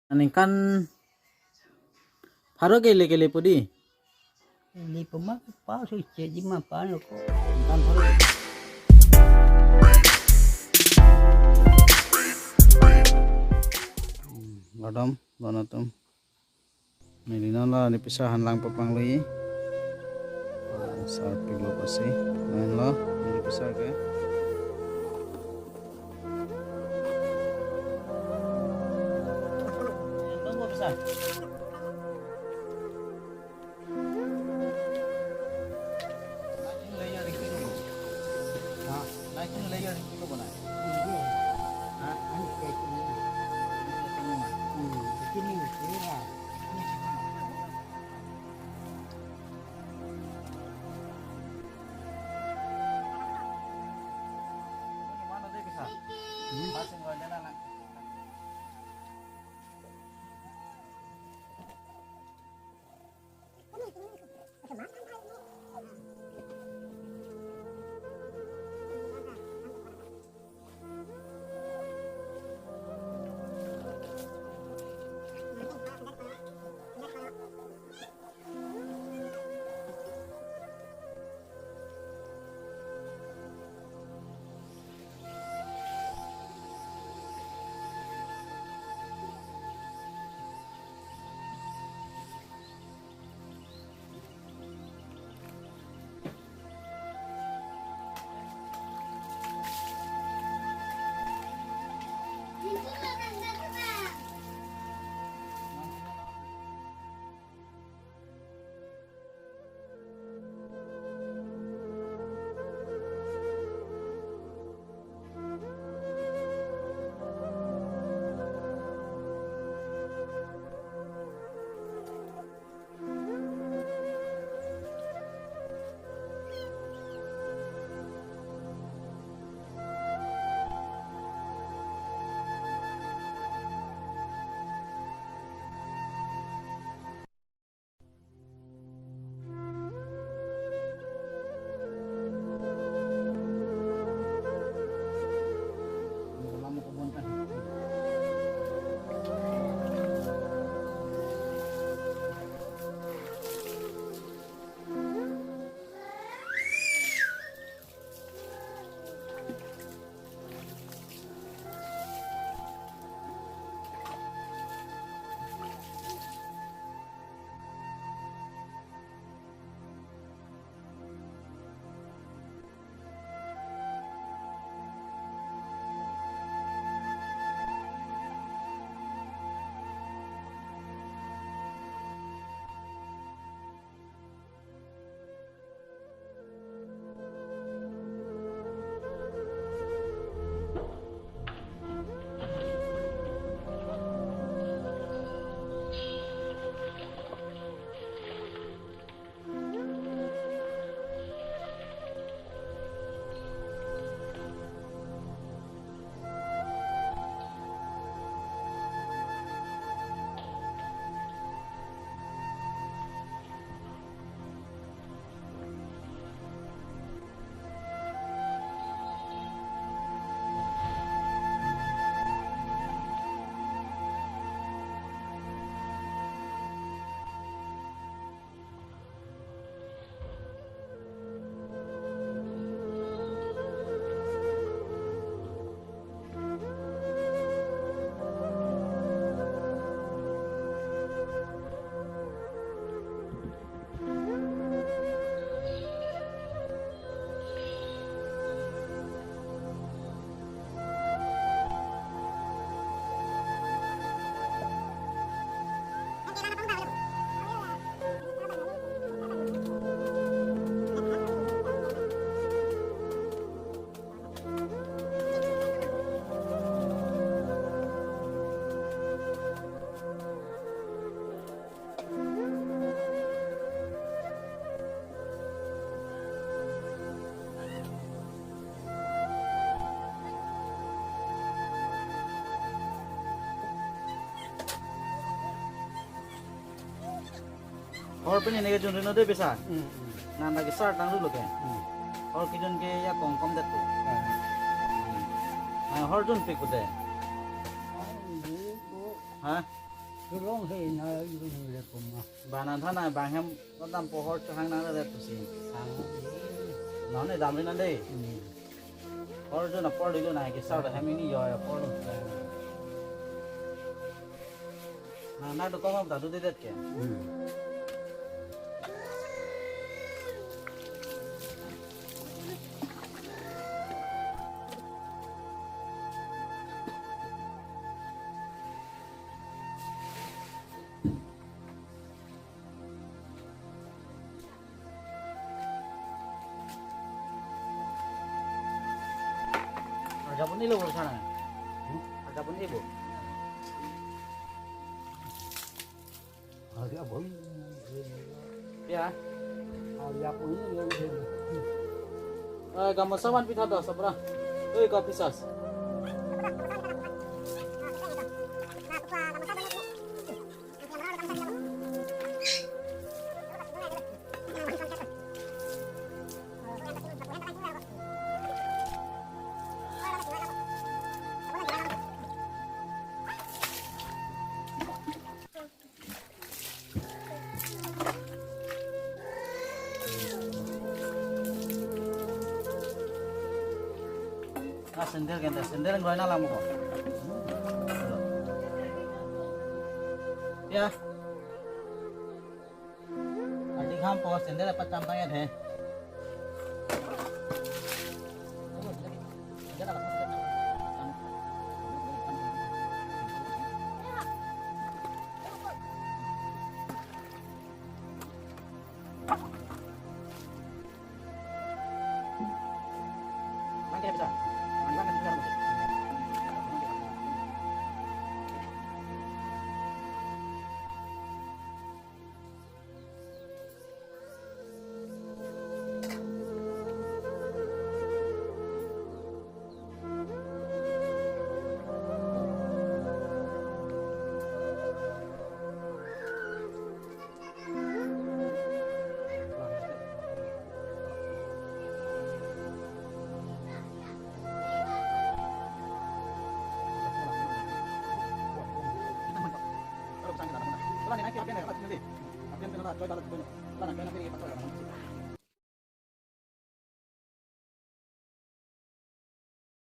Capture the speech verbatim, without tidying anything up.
Aningkan pharo ke le kelepo di. Lepo ma pa so che ji ma pa lo ko. Aningkan pharo. Hmm, kardom, don atum. Neli non la ne pisa han lang papang lui. Sar pilo pasi. Main lo, ne pisa ke. Hor pini neke jun rino de bisa. Hmm. Nang lagi sar tang dulu ke. Hmm. Hor kijun ke ya kongkom det tu. Hmm. Ah, hor junpik pu de. Ha? Tulong he na yung le puma. Bana thana bang hem kodam pohor chahang nang le pusi. Ang. Non ne dam le nang dei. Hmm. Hor jo na por dilo na ke sar hem ini yo ya por lo. Na na do kong ta do de det ke. Hmm. Arjapun ilo bo sana. Hmm? Arjapun ibo. Arjapun. Ya. Arjapun ilo. Eh, gamosa van pitha do sapra. Eh, kopi sas. Ah, sandal kan, sandal yang lain alam ko. Ya. Adik ham po, sandal apa campangnya deh?